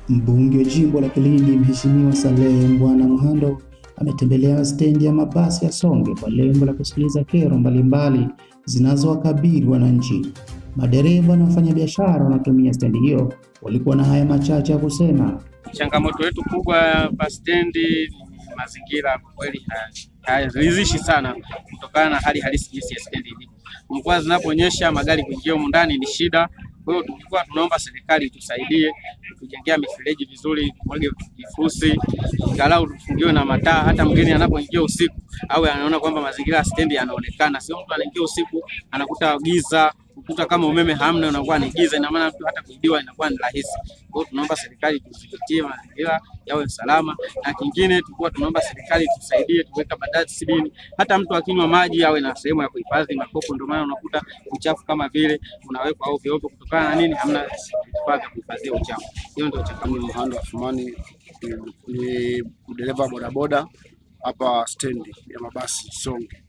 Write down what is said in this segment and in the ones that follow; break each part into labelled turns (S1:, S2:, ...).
S1: Mbunge wa jimbo la Kilindi Mheshimiwa Saleh Mbwana Muhando ametembelea stendi ya mabasi ya Songe kwa lengo la kusikiliza kero mbalimbali zinazowakabili wananchi. Madereva na wafanyabiashara wanaotumia stendi hiyo walikuwa na haya machache ya kusema.
S2: Changamoto yetu kubwa hapa stendi ni mazingira, kwa kweli hayaridhishi sana, kutokana na hali halisi jinsi ya stendi ilivyo. Mvua zinaponyesha magari kuingia humu ndani ni shida. Kwa hiyo tulikuwa tunaomba serikali itusaidie kutujengea mifereji vizuri, tumwage vifusi, angalau tufungiwe na mataa, hata mgeni anapoingia usiku au anaona kwamba mazingira ya stendi yanaonekana. Sio mtu anaingia usiku anakuta giza, ukuta kama umeme hamna, unakuwa ni giza, ina maana mtu hata kuibiwa inakuwa ni rahisi. Kwa hiyo tunaomba serikali tuzingatie mazingira yawe salama, na kingine tulikuwa tunaomba serikali tusaidie tuweka dustbin, hata mtu akinywa maji awe na sehemu ya kuhifadhi makopo. Ndio maana unakuta uchafu kama vile unawekwa ovyo ovyo, kutokana na nini? Hamna vifaa vya kuhifadhia uchafu. Hiyo ndio changamoto.
S3: Muhando Athumani ni dereva bodaboda hapa stendi ya mabasi Songe.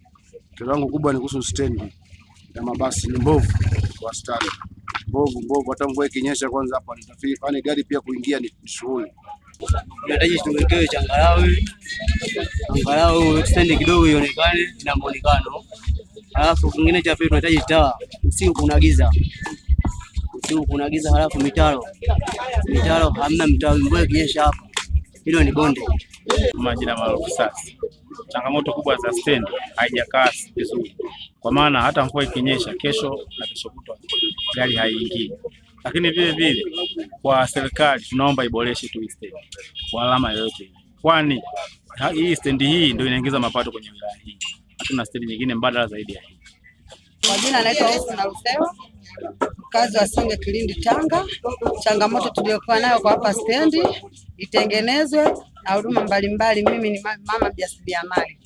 S3: Kero yangu kubwa ni kuhusu stendi ya mabasi, ni mbovu kwa wastani, mbovu mbovu. Hata mvua ikinyesha kwanza hapa nisafiri, kwani gari pia kuingia ni shughuli.
S4: Tunahitaji tuwekewe changarawe, angalau stendi kidogo ionekane na muonekano. Halafu kingine cha pili tunahitaji taa, usiku kuna giza, usiku kuna giza. Halafu mitaro, mitaro hamna mitaro, mvua ikinyesha hapa hilo ni bonde.
S5: Majina maarufu sasa. Changamoto kubwa za stendi haijakaa vizuri, kwa maana hata mvua ikinyesha kesho na kesho kutwa gari haiingii. Lakini vile vile kwa serikali tunaomba iboreshe tu hii stendi kwa alama yoyote, kwani hii stendi hii ndio inaingiza mapato kwenye wilaya hii. Hatuna stendi nyingine mbadala zaidi ya hii.
S6: Kwa jina naitwa Husna Lusewa, mkazi wa Songe Kilindi, Tanga. Changamoto tuliyokuwa nayo kwa hapa stendi itengenezwe na huduma mbalimbali. Mimi ni mama mjasiriamali.